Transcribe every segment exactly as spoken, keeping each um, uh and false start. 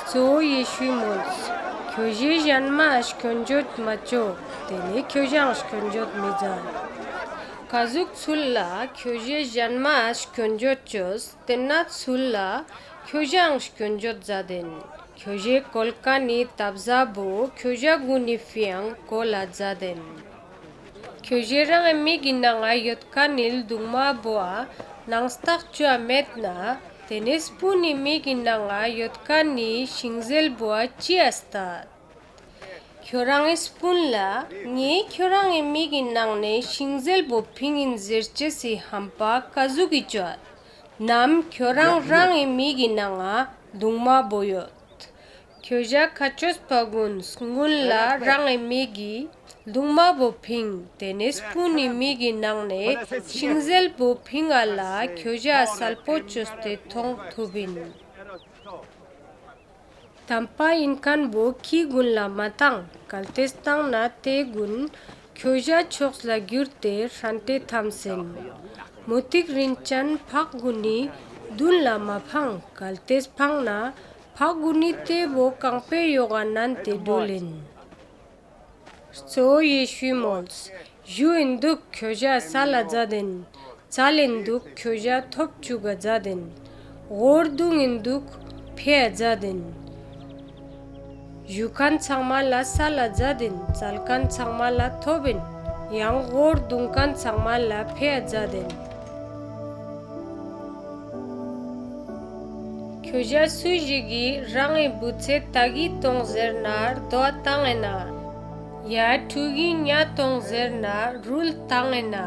གཙོ་བོ་ཡེ་ཤུའི་མོལས། ཁྱོ་ཞའེ་ཞན་མའ་སྐྱོན་བརྗོད་མ་ཅོ། ཏེ་ནེ་ཁྱོ་ཞའང་སྐྱོན་བརྗོད་མི་ཛད། ཀ་ཟུག་ཚུལ་ལ་ཁྱོ་ཞའེ་ཞན་མའ་སྐྱོན་བརྗོད་ཅོས། ཏེན་ན་ཚུལ་ལ་ཁྱོ་ཞའང་སྐྱོན་བརྗོད་ཛད་ཨིན། ཁྱོ་ཞའེ་ཀོལ་ཁན་ནི་ཏབ་ཟ་བོ་ཁྱོ་ཞ་གུན་ནི་ཕིའང་ཀོལ་ལ་ཛད་ཨིན། ཁྱོ་ཞའེ་རང་ངི་མིག་གི་ནང་ང་ཡོད་ཁན་ནི་ལྡུང་མ་བོའ་ནང་ལྟག་ཅོའ་མེད་ན། ཏེ་ནེ་སྤུན་ནི་མིག་གི་ནང་ང་ཡོད་ཁན་ནི་ཤིང་ཟེལ་བོའ་ཅིའ་ལྟད། ཁྱོ་རང་ངི་སྤུན་ལ་ངའེ་ཁྱོ་རང་ངི་མིག་གི་ནང་ནེ་ཤིང་ཟེལ་བོ་ཕིང་ཨིན་ཟེར་ཅེས་སི་ཧམ་པ་ཀ་ཟུག་གི་ཅོའད། ནམ་ཁྱོ་རང་རང་ངི་མིག་གི་ནང་ང་ལྡུང་མ་བོ་ཡོད། ཁྱོ་ཞ་ཁ་ཆོས་པ་གུན་སྔུན་ལ་རང་ངི་མིག་གི་ལྡུང་མ་བོ་ཕིང་། ཏེ་ནེ་སྤུན་ནི་མིག་གི་ནང་ནེ་ཤིང་ཟེལ་བོ་ཕིང་ང་ལ་ཁྱོ་ཞའ་སལ་པོ་ཅོས་ཏེ་ཐོང་ཐུབ་ཨིན། ཏམ་པ་ཨིན་ཁན་བོ་ཁྱི་གུན་ལ་མ་ཏང་། གལ་ཏེ་ཏང་ན་ཏེ་གུན་ཁྱོ་ཞའེ་ཕྱོགས་ལ་གྱུར་ཏེ་ཧྲན་ཏེ་ཐམས་ཨིན། མུ་ཏིག་རིན་ཅན་ཕག་གུན་ནི་དུན་ལ་མ་ཕང་། གལ་ཏེ་ཕང་ན་ཕག་གུན་ནི་ཏེ་བོ་རྐང་པའེ་ཡོག་ག་ནན་ཏེ་གྲུལ་ཨིན། གཙོ་བོ་ཡེ་ཤུའི་མོལས། ཞུ་ཨིན་དུག་ཁྱོ་ཞའ་སལ་ལ་ཛད་ཨིན། ཙལ་ཨིན་དུག་ཁྱོ་ཞའ་ཐོབ་ཅུག་ག་ཛད་ཨིན། སྒོར་རྡུང་ཨིན་དུག་ཕེའ་ཛད་ཨིན། ཞུ་ཁན་ཚང་མ་ལ་སལ་ལ་ཛད་ཨིན། ཙལ་ཁན་ཚང་མ་ལ་ཐོབ་ཨིན། ཡང་སྒོར་རྡུང་ཁན་ཚང་མ་ལ་ཕེའ་ཛད་ཨིན། ཁྱོ་ཞ་སུ་ཞིག་གི་རང་ངི་བུ་ཚའེ་ཏ་གི་ཏོང་ཟེར་ན་རྡོའ་ཏང་ཨིན་ན། ཡ་ཕྲུ་གུའི་ཉ་ཏོང་ཟེར་ན་རུལ་ཏང་ཨིན་ན།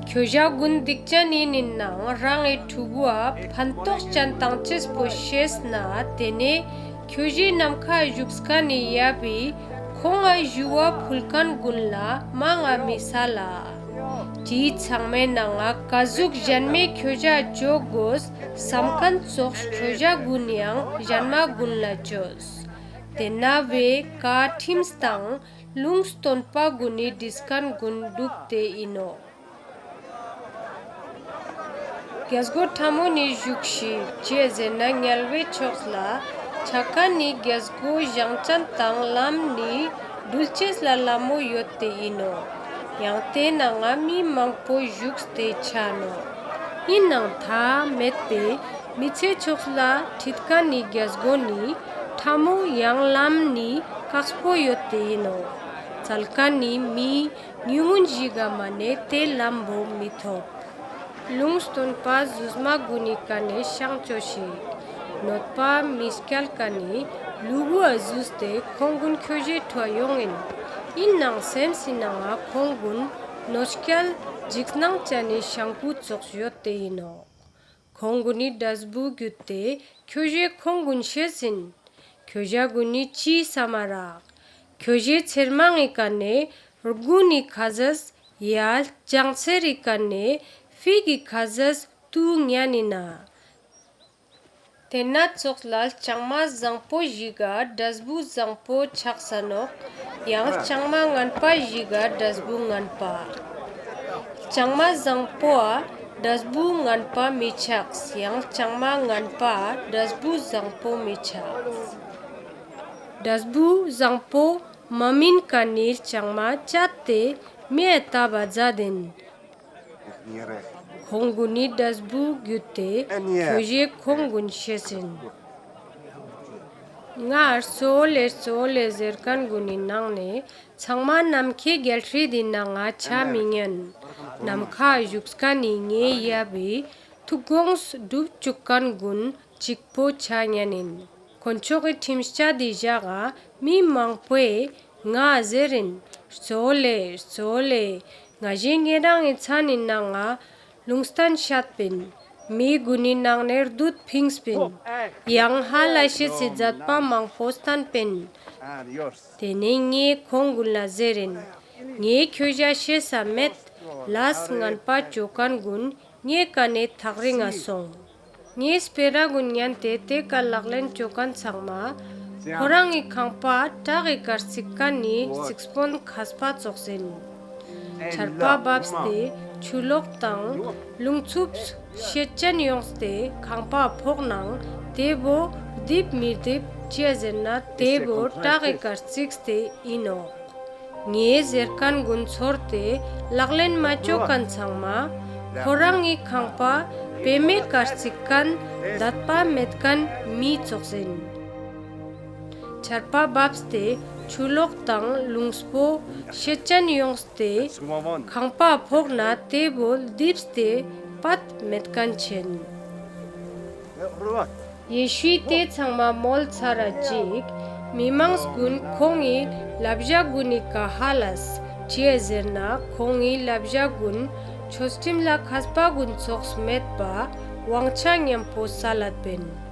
ཁྱོ་ཞ་གུན་སྡིག་ཅན་ཨིན་ནའང་རང་ངི་ཕྲུ་གུའ་ཕན་ཐོགས་ཅན་ཏང་ཅེས་པོ་ཤེས་ན་ཏེ་ནེ་ཁྱོ་ཞའེ་ནམ་ཁའ་ཞུགས་ཁན་ནི་ཡབ་བི་ཁོང་ང་ཞུ་བ་ཕུལ་ཁན་གུན་ལ་མང་ང་མི་སལ་ལ། ཏེའི་ཚང་མའེ་ནང་ང་ཀ་ཟུག་ཞན་མའེ་ཁྱོ་ཞའ་ཅོ་གོས་སམ་ཁན་ཙོགས་ཁྱོ་ཞ་གུན་ནིའང་ཞན་མ་གུན་ལ་ཅོས། ཏེན་ན་བོའེ་ཀའ་ཁྲིམས་དང་ལུང་སྟོན་པ་གུན་ནི་བྲིས་ཁན་གུན་གྲུབ་སྟེ་ཨིན་ནོག། གྱལ་སྒོ་ཁྲ་མོ་ནི་ཞུགས་ཤིག་ཅིའ་ཟེར་ན་ཉལ་བའེ་ཕྱོགས་ལ་ཆ་ཁན་ནི་གྱལ་སྒོ་ཞེང་ཅན་དང་ལམ་ནི་གྲུལ་ཅེས་ལ་ལ་མོ་ཡོད་ཏེ་ཨིན་ནོག། ཡང་ཏེའི་ནང་ང་མི་མང་པོ་ཞུགས་ཏེ་ཆའ་ནོག། ཨིན་ནའང་ཐའ་མེད་པའེ་མི་ཚེ་ཕྱོགས་ལ་ཁྲིད་ཁན་ནི་གྱལ་སྒོ་ནི་ཁྲ་མོ་ཡང་ལམ་ནི་ཀགས་པོ་ཡོད་ཏེ་ཨིན་ནོག། ཙལ་ཁན་ནི་མི་ཉུ་ངུན་ཞིག་ག་མ་ནེ་ཏེ་ལམ་བོ་མི་ཐོབ། ལུང་སྟོན་པ་ཟུས་མ་གུན་ནི་ཀ་ནེ་ཤང་ཅོས་ཤིག། ནོད་པ་མི་སྐྱལ་ཁན་ནི་ལུ་གུའ་ཟུས་ཏེ་ཁོང་གུན་ཁྱོ་ཞའེ་ཕྲོའ་ཡོང་ཨིན། ཨིན་ནའང་སེམས་སི་ནང་ང་ཁོང་གུན་ནོད་སྐྱལ་ཇིགས་སྣང་ཅན་ནི་ཤང་ཀུ་ཙོགས་ཡོད་ཏེ་ཨིན་ནོག། ཁོང་གུན་ནི་དྲས་བུ་གྱུད་ཏེ་ཁྱོ་ཞའེ་ཁོང་གུན་ཤེས་ཨིན། ཁྱོ་ཞ་གུན་ནི་ཅི་སམ་མ་རག། ཁྱོ་ཞའེ་ཚེར་མང་ངི་ཀ་ནེ་རྒུན་ནི་ཁ་ཟས་ཡ་ལྕང་ཚེར་རི་ཀ་ནེ་ཕིག་གི་ཁ་ཟས་ཏུ་ཉན་ནི་ན། ཏེན་ན་ཙོགས་ལ་ལྕང་མ་ཟང་པོ་ཞིག་ག་དྲས་བུ་ཟང་པོ་ཆགས་ས་ནོག། ཡང་ལྕང་མ་ངན་པ་ཞིག་ག་དྲས་བུ་ངན་པ། ལྕང་མ་ཟང་པོའ་དྲས་བུ་ངན་པ་མི་ཆགས། ཡང་ལྕང་མ་ངན་པའ་དྲས་བུ་ཟང་པོ་མི་ཆགས། དྲས་བུ་ཟང་པོ་མ་མིན་ཁན་ནི་ལྕང་མ་ཅད་ཏེ་མེའ་ཏབ་བ་ཛད་ཨིན། ཁོང་གུན་ནི་དྲས་བུ་གྱུད་ཏེ་ཁྱོ་ཞའེ་ཁོང་གུན་ཤེས་ཨིན། ང་གཙོ་བོ་ལེ་གཙོ་བོ་ལེ་ཟེར་ཁན་གུན་ནི་ནང་ནེ་ཚང་མ་ནམ་ཁའེ་གྱལ་སྲིད་དི་ནང་ང་ཆའ་མི་ཉན། ནམ་ཁའ་ཞུགས་ཁན་ནི་ངའེ་ཡབ་བི་ཐུགས་དགོངས་གྲུབ་ཅུག་ཁན་གུན་ཅིག་པོ་ཆའ་ཉན་ཨིན། དཀོན་མཆོག་གི་ཁྲིམས་ཅད་དི་ཞག་ག་མི་མང་པོའེ་ང་ཟེར་ཨིན། གཙོ་བོ་ལེ་གཙོ་བོ་ལེ། ང་ཞའེ་ཉེ་རང་ངི་མཚན་ནི་ནང་ང་ལུང་སྟན་ཤད་པིན། མི་གུན་ནི་ནང་ནེ་རྡུད་ཕིངས་པིན། ཡང་ཧ་ལས་ཤེས་སི་ཛད་པ་མང་པོ་སྟན་པིན། ཏེ་ནེ་ངའེ་ཁོང་གུན་ལ་ཟེར་ཨིན། ངའེ་ཁྱོ་ཞའ་ཤེས་ས་མེད། ལས་ངན་པ་ཅོ་ཁན་གུན་ངའེ་ཀ་ནེ་ཐག་རིང་ང་སོང་། ངའེ་སྤེ་ར་གུན་ཉན་ཏེ་ཏེ་ཀ་ལག་ལེན་ཅོ་ཁན་ཚང་མ་ཁོ་རང་ངི་ཁང་པ་བྲག་གི་ཀར་རྩིག་ཁན་ནི་རྩིག་སྤོན་ཁས་པ་ཙོགས་ཨིན། ཆར་པ་བབས་ཏེ་ཆུ་ལོག་དང་རླུང་ཚུབ་ཤེད་ཅན་ཡོངས་ཏེ་ཁང་པའ་ཕོག་ནའང་ཏེ་བོ་རྡིབ་མི་རྡིབ་ ཅིའ་ཟེར་ན་ཏེ་བོ་ཀྲག་གི་ཀར་ཅིག་སྟེ་ཨིན་ནོག། ངའེ་ཟེར་ཁན་གུན་ཚོར་ཏེ་ལག་ལེན་མ་ཅོ་ཁན་ཚང་མ་ཁོ་རང་ངི་ཁང་པ་པེ་མེ་ཀར་ཅིག་ཁན་དད་པ་མེད་ཁན་མི་ཙོགས་ཨིན། ཆར་པ་བབས་ཏེ་ཆུ་ལོག་དང་ལུངས་པོ་ཤེད་ཅན་ཡོངས་ཏེ་ཁང་པ་ཕོག་ན་ཏེ་བོ་རྡིབས་ཏེ་པད་མེད་ཁན་ཆེན། ཡེ་ཤུའི་ཏེ་ཚང་མ་མོལ་ཚར་ར་ཅིག་མི་མང་གུན་ཁོང་ངི་ལབ་ཞ་གུན་ནི་ཀ་ཧ་ལས། ཅིའ་ཟེར་ན་ཁོང་ངི་ལབ་ཞ་གུན་ཆོས་ཁྲིམས་ལ་ཁས་པ་གུན་ཙོགས་མེད་པ་ཝང་ཆ་ཉམ་པོ་སལ་ལད་པིན།